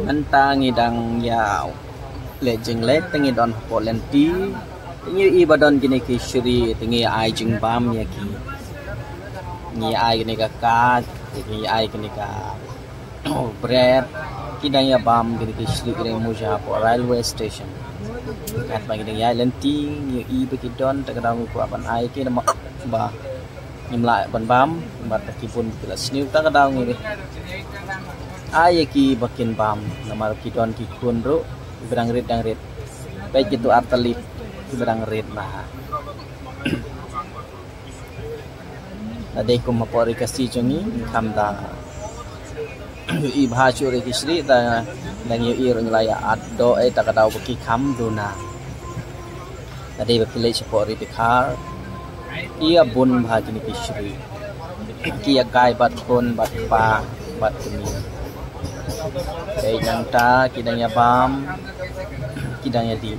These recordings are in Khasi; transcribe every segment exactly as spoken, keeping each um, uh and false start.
Mynta ngi dang ïa leh jingleh, te ngi don hapoh lynti. Te ngi i ba don kine ki shri, te ngi ai jingbam ïa ki. Ngi ai kine ka kaj, te ngi ai kine ka bread. Ki dang ïa bam kine ki shri, kine muja hapoh railway station. Katba ngi dang ïa lynti, ngi i ba ki don, te ka daw ngi kwah ban ai ki namar ba ngim lah ban bam, namar ba ki bun ki la sniew, te ka daw ngi ai ïa ki ba kin bam, namar ki don ki khun ruh kiba dang rit dang rit. Peit kito ar tylli kiba dang rit ma ha. Lada kum hapoh ri Khasi jong ngi, kham da i bha shuh ri ki shri, da dang ïohi ruh ngi la ïa at doh, eh, te ka daw ba ki kham duna. Lada ba phi leit shapoh ri Dkhar, ki ïa bun bha kine ki shri. Ki ïa kai bad khun bad kpa bad kmie. Te nangta ki dang ïa bam, ki dang ïa dih.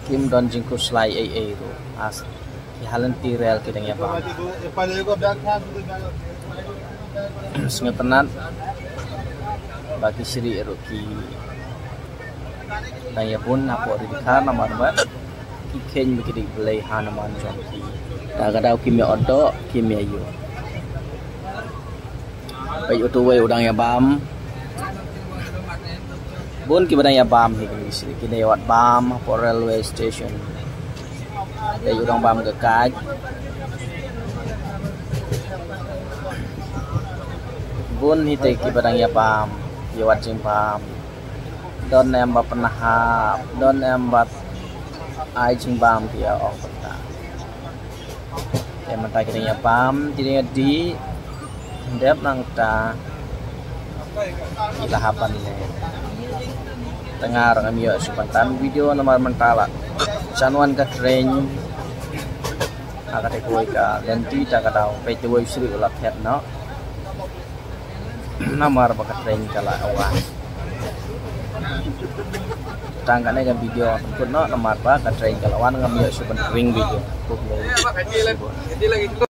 Kim don jingkhuslai ei ei ruh. As ki ha lynti rel ki dang ïa bam. Sngewtynnat ba ki shri ruh ki dang ïa bun hapoh ri Dkhar namar ba ki kheiñ ba ki dei blei ha namar jong ki. Te ka daw kim ïa ot doh, kim ïa ïoh. Peit utu uwei u dang ïa bam. Bun kiba dang ïa bam hi kine ki shri, ki dang ïa wad bam hapoh railway station. Peit u dang bam ka kaj. Bun hi te kiba dang ïa bam, ïa wad jingbam. Don em ba pynhap, don em ba ai jingbam, ki ïa ong kumta. Te mynta ki dang ïa bam, ki dang ïa dih. Dep nangta ki la hap ban leh. Te nga ruh ngam ïoh shuh ban tan video namar mynta la jan wan ka train ha kata kawei ka lynti, te ka daw peit te uwei u shri u la phet noh. Namar ba ka train ka la wan. Tang kane ka video pynkut noh namar ba ka train ka la wan, ngam ïoh shuh ban ring video. Khublei shibun.